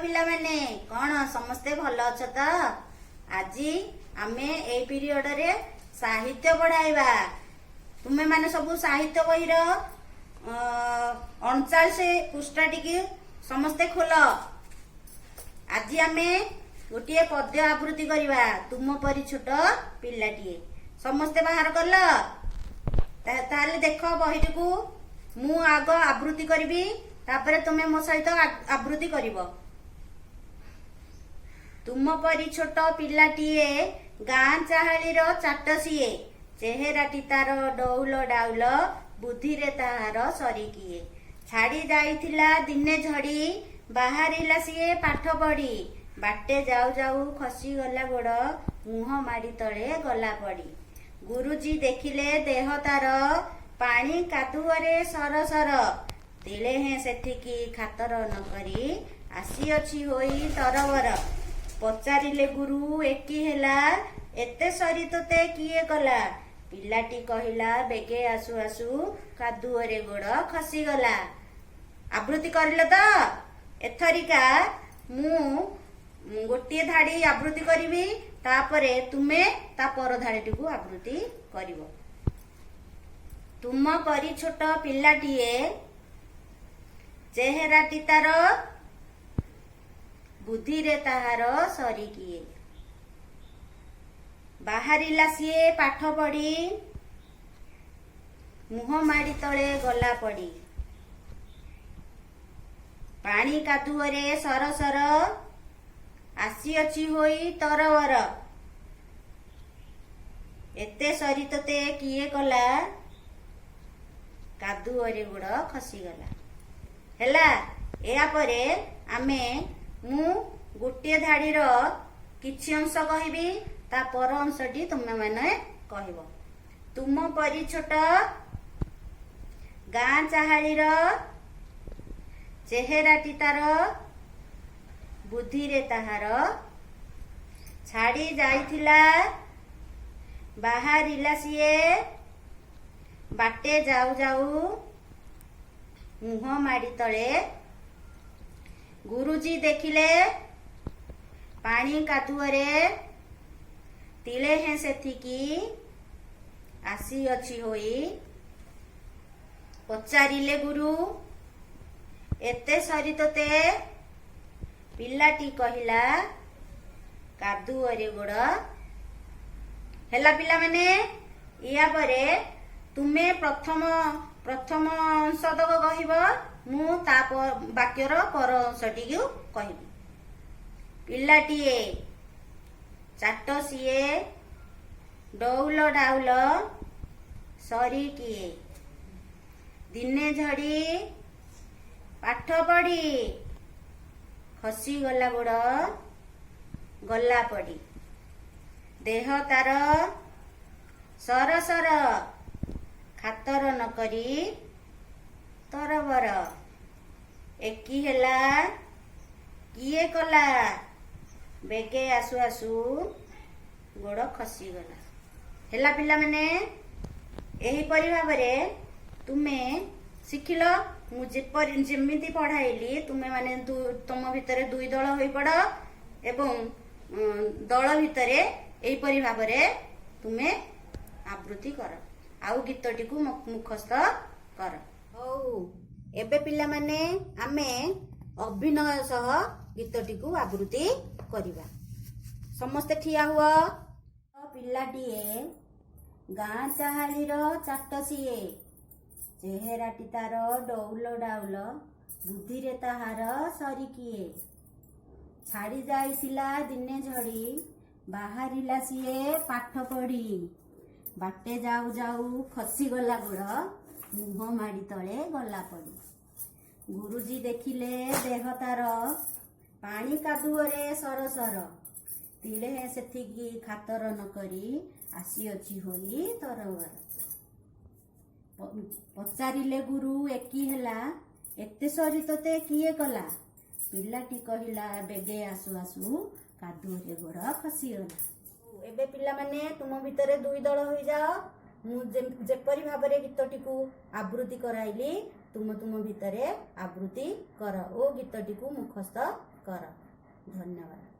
ପିଲାମାନେ, କଣ ସମସ୍ତେ ଭଲ ଅଛ ତ? ଆଜି ଆମେ ଏଇ ପିରିୟଡରେ ସାହିତ୍ୟ ପଢାଇବା। ତୁମେ ମାନେ ସବୁ ସାହିତ୍ୟ ବହିର 39 ପୃଷ୍ଠା ଟିକେ ସମସ୍ତେ ଖୋଲ। ଆଜି ଆମେ ଗୋଟିଏ ପଦ୍ୟ ଆବୃତ୍ତି କରିବା, ତୁମ ପରି ଛୋଟ ପିଲାଟିଏ। ସମସ୍ତେ ବାହାର କଲ? ତାହେଲେ ଦେଖ ବହିଟିକୁ। ମୁଁ ଆଗ ଆବୃତ୍ତି କରିବି, ତାପରେ ତୁମେ ମୋ ସହିତ ଆବୃତ୍ତି କରିବ। ତୁମ ପରି ଛୋଟ ପିଲାଟିଏ, ଗାଁ ଚାହାଳିର ଚାଟ ସିଏ। ଚେହେରାଟି ତାର ଡଉଲ ଡାଉଲ, ବୁଦ୍ଧିରେ ତାହାର ସରି କିଏ? ଛାଡି ଯାଇଥିଲା ଦିନେ ଝଡି, ବାହାରିଲା ସିଏ ପାଠ ପଢି। ବାଟେ ଯାଉ ଯାଉ ଖସିଗଲା ଗୋଡ, ମୁହଁ ମାଡି ତଳେ ଗଲା ପଡି। ଗୁରୁଜୀ ଦେଖିଲେ ଦେହ ତାର, ପାଣି କାଦୁଅରେ ସର ସର। ତିଳେ ହେଁ ସେଠିକି ଖାତର ନ କରି, ଆସିଅଛି ହୋଇ ତରବର। ପଚାରିଲେ ଗୁରୁ, ଏକି ହେଲା, ଏତେ ସରି ତୋତେ କିଏ କଲା? ପିଲାଟି କହିଲା, ବେଗେ ଆସୁ ଆସୁ କାଦୁଅରେ ଗୋଡ ଖସିଗଲା। ଆବୃତ୍ତି କରିଲ ତ? ଏଥରିକା ମୁଁ ଗୋଟିଏ ଧାଡି ଆବୃତ୍ତି କରିବି, ତାପରେ ତୁମେ ତା ପର ଧାଡିଟିକୁ ଆବୃତ୍ତି କରିବ। ତୁମ ପରି ଛୋଟ ପିଲାଟିଏ, ଚେହେରାଟି ତାର, ବୁଦ୍ଧିରେ ତାହାର ସରି କିଏ? ବାହାରିଲା ସିଏ ପାଠ ପଢି, ମୁହଁ ମାଡି ତଳେ ଗଲା ପଡି। ପାଣି କାଦୁଅରେ ସରସର, ଆସିଅଛି ହୋଇ ତରବର। ଏତେ ସରି ତୋତେ କିଏ କଲା? କାଦୁଅରେ ଗୋଡ ଖସିଗଲା। ହେଲା? ଏହାପରେ ମୁଁ ଗୋଟିଏ ଧାଡିର କିଛି ଅଂଶ କହିବି, ତା ପର ଅଂଶଟି ତୁମେ ମାନେ କହିବ। ତୁମ ପରି ଛୋଟ, ଗାଁ ଚାହାଳିର, ଚେହେରାଟି ତାର, ବୁଦ୍ଧିରେ ତାହାର, ଛାଡି ଯାଇଥିଲା, ବାହାରିଲା ସିଏ, ବାଟେ ଯାଉ ଯାଉ, ମୁହଁ ମାଡି ତଳେ, ଗୁରୁଜୀ ଦେଖିଲେ, ପାଣି କାଦୁଅରେ, ତିଳେ ହେଁ ସେଠିକି, ଆସିଅଛି ହୋଇ। ପଚାରିଲେ ଗୁରୁ, ଏତେ ସରି ତୋତେ? ପିଲାଟି କହିଲା, କାଦୁଅରେ ଗୋଡ। ହେଲା ପିଲାମାନେ? ୟା ପରେ ତୁମେ ପ୍ରଥମ ପ୍ରଥମ ଅଂଶ ତକ କହିବ, ମୁଁ ତା ବାକ୍ୟର ପର ଅଂଶଟିକୁ କହିବି। ପିଲାଟିଏ, ଚାଟ ସିଏ, ଡଉଲ ଡାଉଲ, ସରି କିଏ? ଦିନେ ଝଡି, ପାଠ ପଢି, ଖସିଗଲା ଗୋଡ, ଗଲା ପଡି। ଦେହ ତାର ସର ସର, ଖାତର ନ କରି ତରବର। ଏକି ହେଲା, କିଏ କଲା? ବେଗେ ଆସୁ ଆସୁ ଗୋଡ ଖସିଗଲା। ହେଲା ପିଲାମାନେ? ଏହିପରି ଭାବରେ ତୁମେ ଶିଖିଲ। ମୁଁ ଯେପରି ଯେମିତି ପଢାଇଲି, ତୁମେ ମାନେ ତମ ଭିତରେ ଦୁଇ ଦଳ ହୋଇପଡ ଏବଂ ଦଳ ଭିତରେ ଏହିପରି ଭାବରେ ତୁମେ ଆବୃତ୍ତି କର ଆଉ ଗୀତଟିକୁ ମୁଖସ୍ଥ କର। ହଉ, ଏବେ ପିଲାମାନେ, ଆମେ ଅଭିନୟ ସହ ଗୀତଟିକୁ ଆବୃତ୍ତି କରିବା। ସମସ୍ତେ ଠିଆ ହୁଅ। ପିଲାଟିଏ, ଗାଁ ଚାହାଳିର ଚାଟ ସିଏ। ଚେହେରାଟି ତାର ଡଉଲ ଡାଉଲ, ବୁଦ୍ଧିରେ ତାହାର ସରି କିଏ? ଛାଡି ଯାଇଥିଲା ଦିନେ ଝଡି, ବାହାରିଲା ସିଏ ପାଠ ପଢି। ବାଟେ ଯାଉ ଯାଉ ଖସିଗଲା ଗୋଡ, ମୁହଁ ମାଡି ତଳେ ଗଲା ପଡି। ଗୁରୁଜୀ ଦେଖିଲେ ଦେହ ତାର, ପାଣି କାଦୁଅରେ ସରସର। ତିଳେ ସେଠିକି ଖାତର ନ କରି, ଆସିଅଛି ହୋଇ ତରବର। ପଚାରିଲେ ଗୁରୁ, ଏକି ହେଲା, ଏତେ ସରି ତୋତେ କିଏ କଲା? ପିଲାଟି କହିଲା, ବେଗେ ଆସୁ ଆସୁ କାଦୁଅରେ ଗୋଡ ଖସିଗଲା। ଏବେ ପିଲାମାନେ, ତୁମ ଭିତରେ ଦୁଇ ଦଳ ହୋଇଯାଅ। ମୁଁ ଯେପରି ଭାବରେ ଗୀତଟିକୁ ଆବୃତ୍ତି କରାଇଲି, ତୁମ ତୁମ ଭିତରେ ଆବୃତ୍ତି କର ଓ ଗୀତଟିକୁ ମୁଖସ୍ଥ କର। କର। ଧନ୍ୟବାଦ।